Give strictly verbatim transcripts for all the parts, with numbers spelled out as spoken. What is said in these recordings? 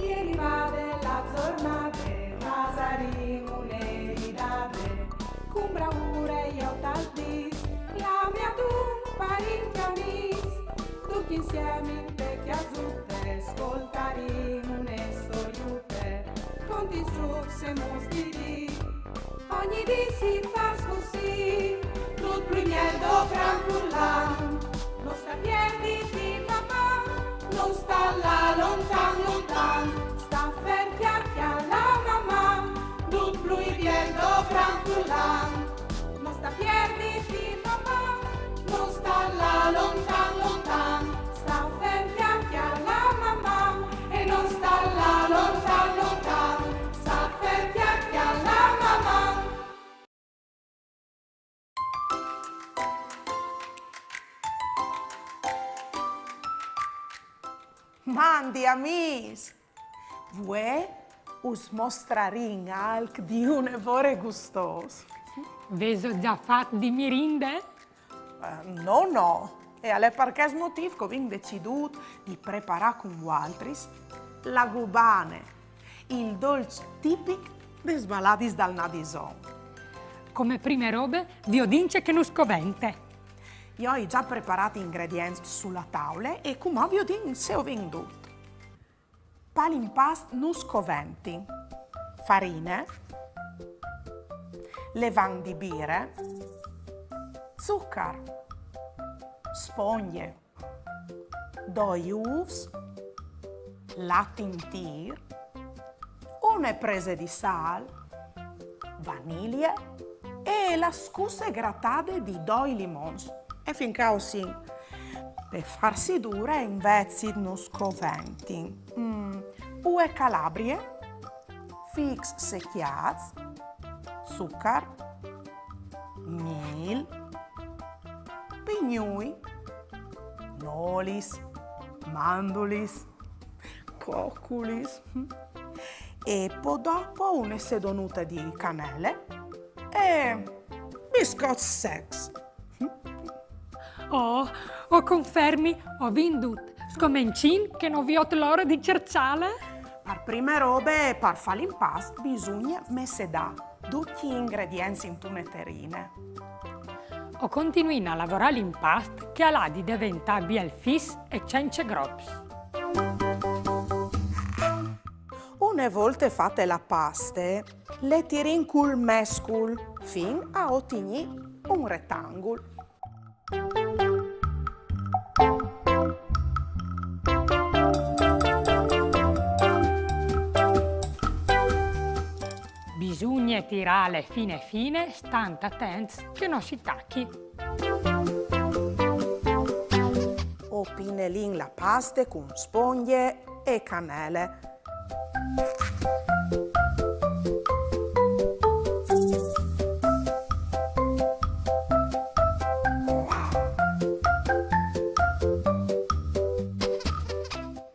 È rivade la zornade, fasarìn une ridade, cun braure jo tal dis, clame adun parint e amis, ducj insiemi inte cjasute, scoltarìn une storiute, cont lis zucs e mus di dì. Ogni dì si fâs cussì, dut plui biel dopran furlan. No sta pierditi, Maman, no sta lâ lontan, lontan. Sta fer, cjale, cjale, Maman, dut plui biel dopran furlan. No sta pierditi, Maman, no sta lâ lontan, lontan. Sta fer, cjale, cjale, Maman, e no sta lâ lontan, lontan. Sta fer, cjale, cjale, Maman. Mandi, amîs! Vuê us mostrarìn alc di une vore gustôs. Vêso za fat di mirinde? Eh, no, no. E al è par chest motîf che o vin decidût di preparâ cun voaltris la gubane, il dolç tipic des valadis dal Nadison. Come prime robe, viodìn ce che nus covente. Jo o ai za preparât i ingredients su la taule e cumò viodìn se o vin dut. Pal impast nus coventin farine, levan di bire, zucar, spongje, doi ûfs, lat intîr, une prese di sâl, vanilie e la scusse gratade di doi limons. E fin ca o sin. Pe farsidure invezit nus coventin, mm, ue calabrie, fics secjâts, zucar, mîl, pignui, nolis, mandulis, coculis e po dopo une sedonute di canele e biscots secs. Oh, o confermi, o vin dut. Scomencìn che no viôt la ore di cerçâle. Par prime robe, par fâ l'impast, bisugne messedâ ducj i ingredients intune terine. O continuìn a lavorâ l'impast che al à di deventâ biel fis e cence grops. Une volte fate la paste, le tirìn cul mescul fin a otignî un retangul. Bisugne tirâle fine fine, stant atents che no si tachi. O pinelìn la paste cun spongje e canele.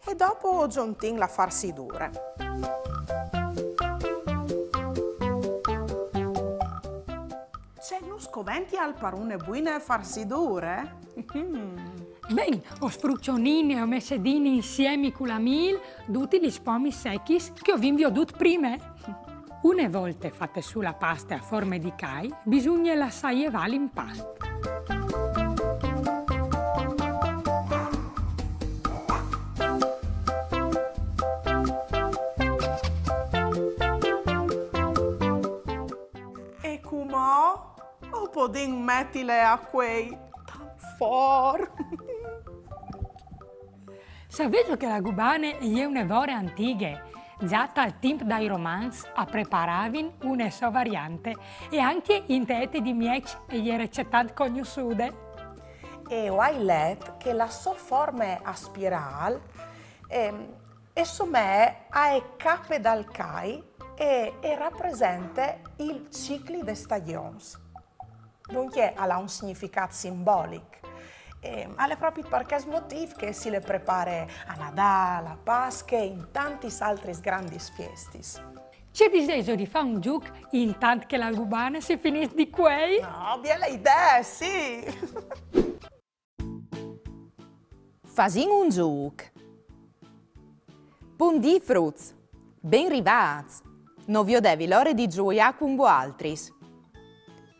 E dopo o zontìn la farsidure. Ce nus covential par une buine farsidure? Ben, o sfrucionìn e o messedìn insiemi cu la mîl dutis lis pomis sechis che o vin viodût prime. Une volte fate sù la paste a forme di cai, bisugne lassâ jevâ l'impast. E cumò o podìn metile a cuei tant fort. Savêso che la gubane e je une vore antighe? Za tal timp dai romans a preparavin une sô variante e ancje inte ete di mieç e jere cetant cognossude. E o ai let che la sô forme a spirâl, ehm, e somee ae cape dal cai e e rapresente il cicli des stagjons. Duncje, al à un significât simbolic. E al è propit par chest motîf che si le prepare a Nadâl, a Pasche e in tantis altris grandis fiestis. Ce disêso di fâ un zûc intant che la gubane si finìs di cuei? Oh, biele idee, sì! Fasìn un zûc. Bundì, fruts! Ben rivâts! No viodevi l'ore di zuiâ cun voaltris.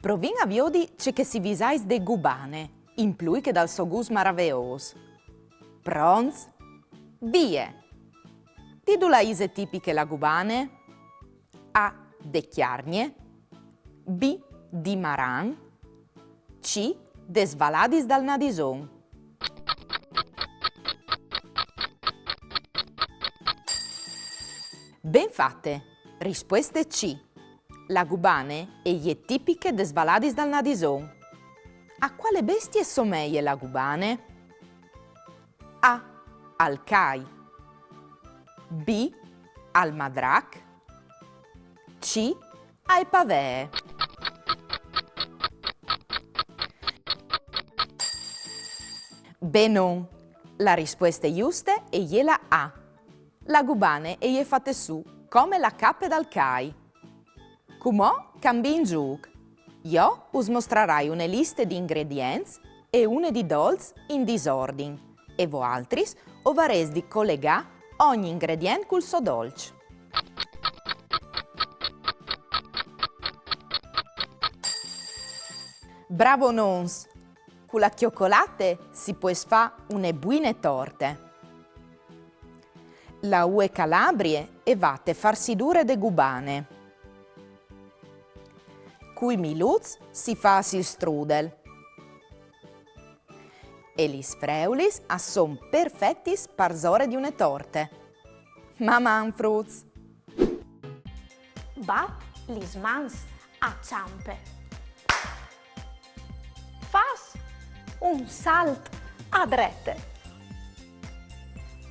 Provìn a viodi ce che si visais de gubane, in plui che dal so gust maraveôs. Pronts? Vie! Di dulà ise tipiche la gubane? A. De Cjargne. B. Di Maran. C. Des valadis dal Nadison. Ben fate! Rispueste C. La gubane e je tipiche des valadis dal Nadison. A cuale bestie someie la gubane? A. Al cai. B. Al madrac. C. Ae pavee. Benon, la rispueste juste e je la A. La gubane e je fate sù come la cape dal cai. Cumò cambìn zûc. Jo us mostrarai une liste di ingredients e une di dolç in disordin, e voaltris o varês di colegâ ogni ingredient cul so dolç. Bravonons! Cu la cjocolate si pues fâ une buine torte. La ue calabrie e va te farsidure de gubane. Cui miluts si fâs il strudel. E lis freulis a son perfetis parsore di une torte. Maman, fruts! Bat lis mans a çampe. Fâs un salt a drete.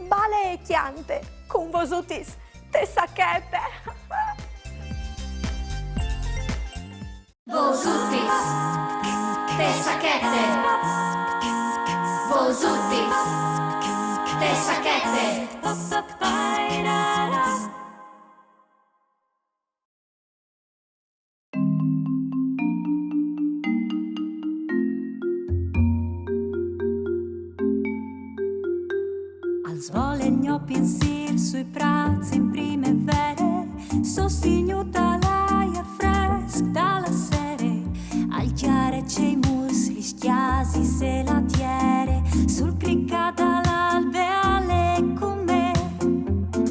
Bale e cjante cun vosutis te sachete. Vosutis te sachete. Vosutis te sachete. Al svole il gno pinsîr sui prâts in primevere, sostignût dal aiar fresc da la sere, al cjare cei mûrs, lis cjasis e la tiere, sul cricâ da l'albe al è cun me.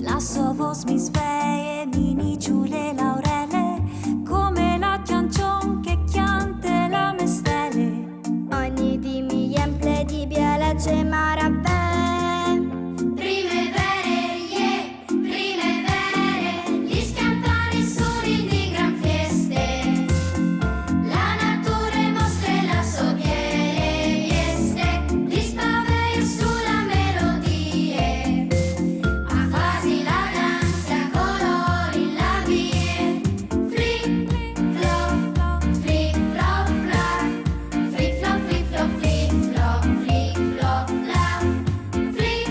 La sô vôs mi sveie, mi niçule la aurele, come la cjançon che e cjante la mê stele. Ogni dì mi jemple di bielece maravee. Primevere, je, primevere, lis cjampanis sunin di gran fieste. La nature e mostre la sô biele vieste, lis pavee su la melodie. A fâsi la danze a colori in la vie. Flip, flop, flip, flop, flap. Flip, flop, flip, flop, flip, flop, flip, flop, flap. Flip,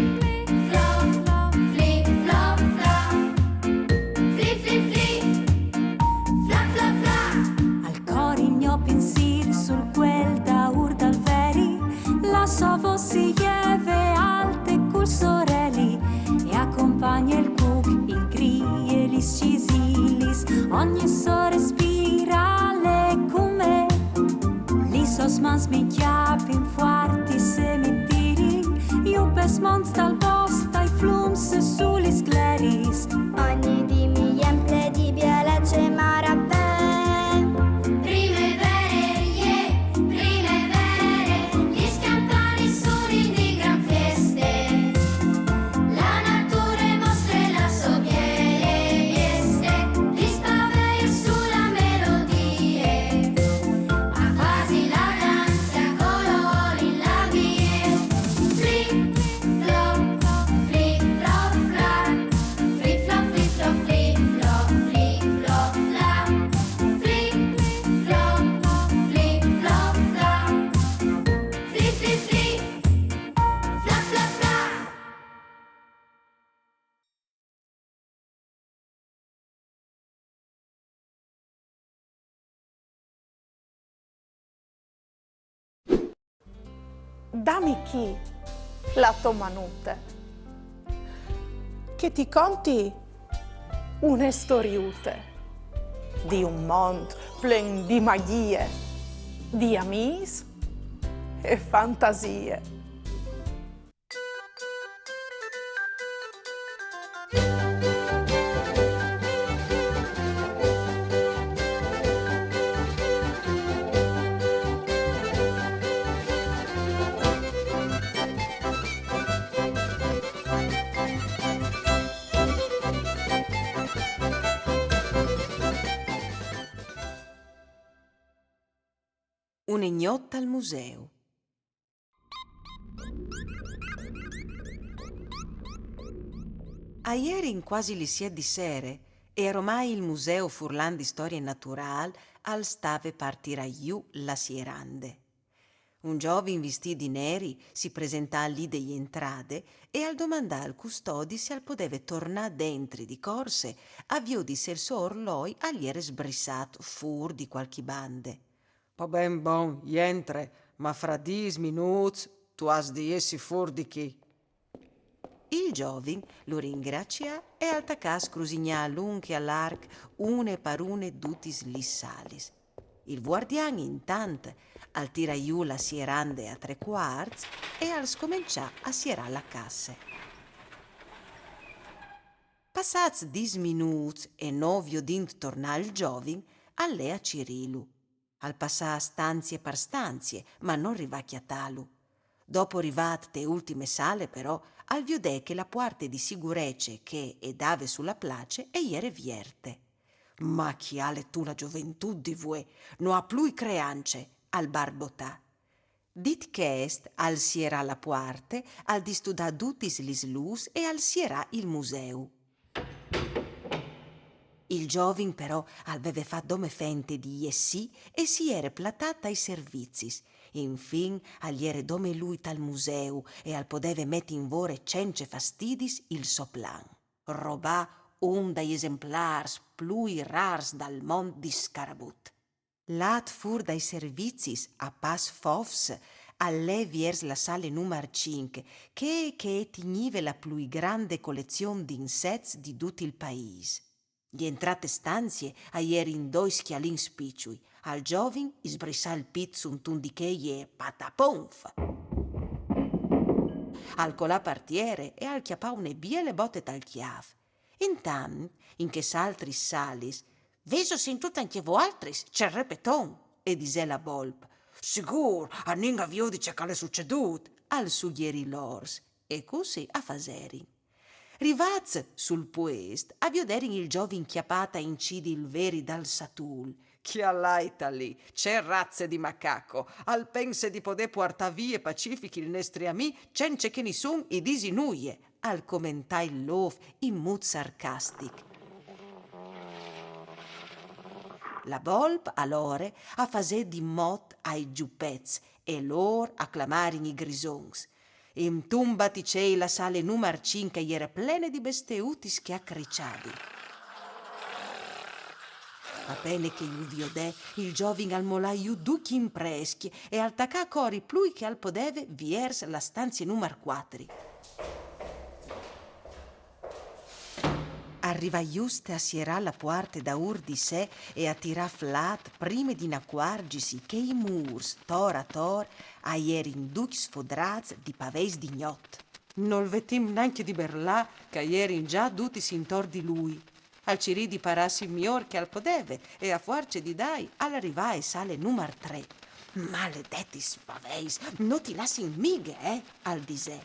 flop, flip, flop, flap. Flip, flip, flip. Flap, flap, flap. Al cori il gno pinsîr sul cuel daûr dal veri, la sô vôs si jeve alte cul soreli e a compagne il cuc, il cri e lis cisilis, ogni so respîr al è cun me. Lis sôs mans mi cjapin fuartis e mi tirin jù pes monts dal bosc, tai flums e su lis gleris. Ogni dì mi jemple di bielece maravee. Primevere, je, primevere, lis cjampanis sunin di gran fieste. La nature e mostre la sô biele vieste, lis pavee su la melodie. A fâsi la danze a colori in la vie. Flip, flop, flip, flop, flap. Flip, flop, flip, flop, flip, flop, flap. Flip, flop, flip, flop, flap. Flip, flip, flip. Flap, flap, flap. Dami chi la tô manute. Che ti conti une storiute di un mont plen di magjie, di amîs e fantasie. Une gnot al museu. A jerin cuasi lis siet di sere e aromai il Museu Furlan di Storie Naturâl al stave par tirâ jù la sierande. Un zovin vistît di neri si presentà li de jentrade e al domandà al custodi se al podeve tornâ dentri di corse a viodi se il so orloi al jere sbrissât fûr di cualchi bande. Po ben, bon, jentre, ma fra dîs minûts tu âs di jessi fûr di chi. Il zovin lu ringracià e al tacà a scrusignâ a lunc e a larc, une par une, dutis lis salis. Il vuardian, intant, al tirà jù la sierande a trê cuarts e al scomençà a sierâ la casse. Passâts dîs minûts e no viodint tornâ il zovin, al lè a cirîlu. Al passà stanzie par stanzie, ma nol rivà a cjatâlu. Dopo rivât te ultime sale, però, al viodè che la puarte di sigurece che e dave su la place e jere vierte. Ma cjale tu la zoventût di vuê, no à plui creance, al barbotà. Dit chest, al sierà la puarte, al distudà dutis lis lûs e al sierà il museu. Il zovin però al veve fat dome fente di jessî e si jere platât tai servizis. Infin al jere dome lui tal museu e al podeve meti in vore cence fastidis il so plan: robâ un dai esemplârs plui rârs dal mont di scarabut. Lât fûr dai servizis a pas fofs, al lè viers la sale numar cinc, chê che e tignive la plui grande colezion di insets di dut il paîs. Jentrât te stanzie a jerin doi scjalins piçui. Al zovin i sbrissà il pît suntun di chei e pataponf! Al colà par tiere e al cjapà une biele bote tal cjâf. Intant, in chês altris salis: «Vêso sintût ancje voaltris ce repeton?» e disè la bolp. «Sigûr, anìn a viodi ce che al è sucedût», al sugjerì l'ors, e cussì a faserin. Rivâts sul puest, a vioderin il zovin cjapât a incidi il veri dal satul. «Cjalaitlu li, ce raze di macaco! Al pense di podê puartâ vie pacific il nestri amì cence che nissun i disi nuie», al comentà il lôf in mût sarcastic. La bolp, alore, a fasè di mot ai zupets e lôr a clamarin i grisons. Intun baticei la sale numar cinc e jere plene di besteutis che a criçavin. A pene che ju viodè, il zovin al molà jù ducj i imprescj e al tacà a cori plui che al podeve viers la stanzie numar cuatri. Al rivà juste a sierâ la puarte daûr di se e a tirâ flât prime di inacuarzisi che i mûrs, tor ator, a jerin ducj sfodrâts di paveis di gnot. Nol vetìn nancje di berlâ, che a jerin za dutis intor di lui. Al cirì di parâsi miôr che al podeve e, a fuarce di dâi, al rivà ae sale numar trê. «Maledetis paveis, no ti lassin mighe, eh?» al disè.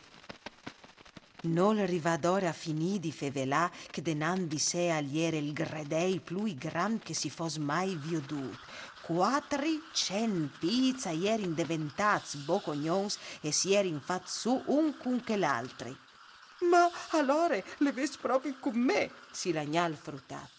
Nol rivà adore a finî di fevelâ che denant di se al jere il gredei plui grant che si fos mai viodût. Cuatricent pîts a jerin deventâts bocognons e si jerin fats sù un cun chel altri. «Ma alore le vês propit cun me?» si lagnà il frutat.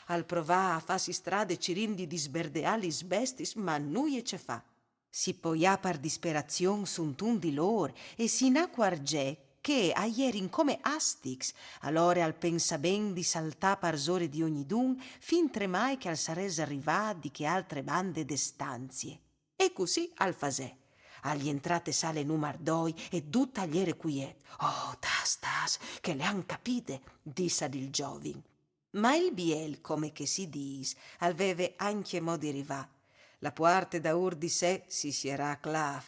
Al provà a fâsi strade cirint di disberdeâ lis bestiis, ma nuie ce fâ. Si poià par disperazion suntun di lôr e si inacuarzè che a jerin come astics, alore al pensà ben di saltâ parsore di ognidun, fintremai che al sarès rivât di chê altre bande de stanzie. E cussì al fasè. Al jentrà te sale numar doi e dut al jere cuiet. Oh, tas, tas, che le àn capide, dissal il zovin. Ma il biel, come che si dis, al veve ancjemò di rivà. La puarte daûr di se si sierà a claf.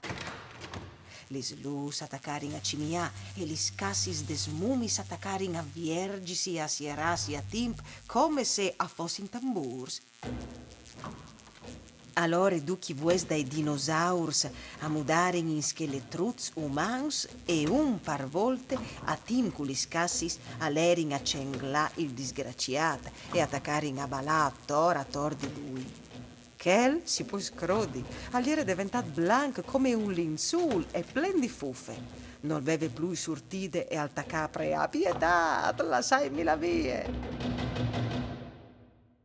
Lis lûs a tacarin a cimiâ e lis cassis des mumiis a tacarin a vierzisi e a sierâsi a timp, come se a fossin tambûrs. Alore ducj i vues dai dinosaurs a mudarin in scheletruts umans e un par volte, a timp cu lis cassis, a lerin a cenglâ il disgraciât e a tacarin a balâ ator ator di lui. Chel, si pues crodi, al jere deventât blanc come un linzûl e plen di fufe. Nol veve plui surtide e al tacà a preâ: «Pietât, lassaitmi lâ vie!»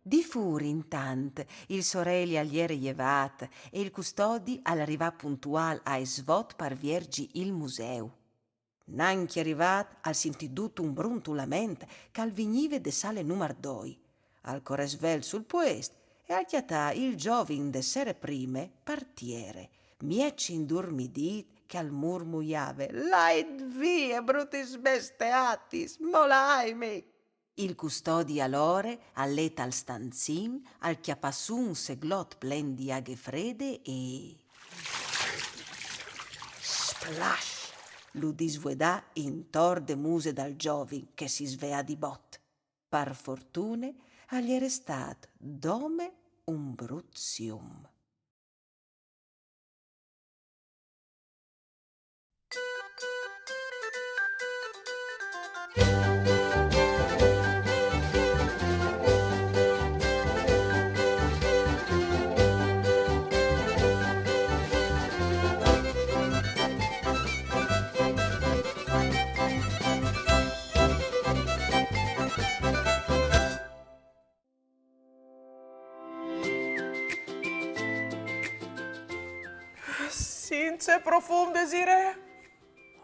Di fûr, intant, il soreli al jere jevât e il custodi al rivà puntuâl aes vot par vierzi il museu. Nancje rivât al sintì dut un bruntulament che al vignive de sale numar doi. Al corè svelt sul puest e al cjatà il zovin de sere prime par tiere, mieç indurmidît, che al murmuiave: «Lait vie, brutis bestiatis, molaitmi!» Il custodi alore al lè tal stanzin, al cjapà sù un seglot plen di aghe frede e... Splash! Lu disvuedà intor de muse dal zovin, che si sveà di bot. Par fortune al jere stât dome un brut sium. Sint ce profum, Desirée.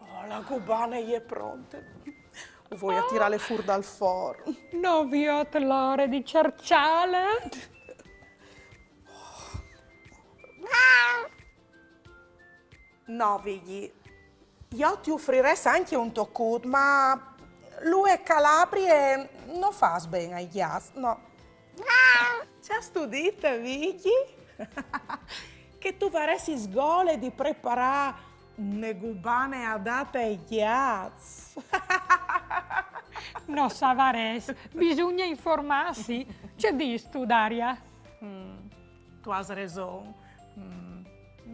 Oh, la gubane e je pronte. O voi a tirâle fûr dal for. No viôt la ore di cerçâle. No, Vigji. Jo ti ufrirès ancje un tocut, ma l'ue calabrie no fâs ben ai gjats, no. Ce âstu dit, Vigji? Che tu varessis gole di preparâ une gubane adate ai gjats? No savarès, bisugne informâsi. Ce distu, Daria? Mm, tu âs reson. Mm,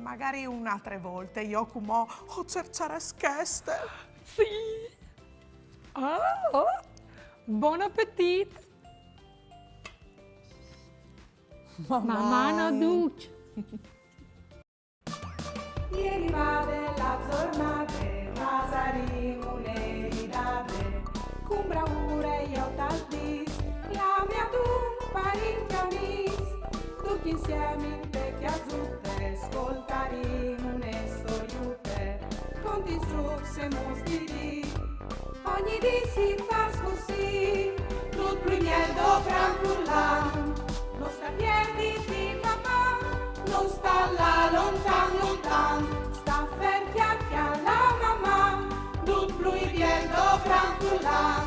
magari une altre volte, jo cumò o cerçarès cheste. Sì. Ah, oh. Bon apetit. Maman a ducj. E rivade la zornade, fasarìn une ridade, cun braure jo tal dîs, clamìn adun parint e amîs, ducj insiemi inte cjasute, scoltarìn une storiute, contìn strucs e muts di dì. Ogni dì si fâs cussì, dut plui biel dopran furlan. No sta fier di ti, Maman, no sta lâ lontan, lontan. Sta fer, cjale, cjale, Maman, dut plui biel dopran furlan.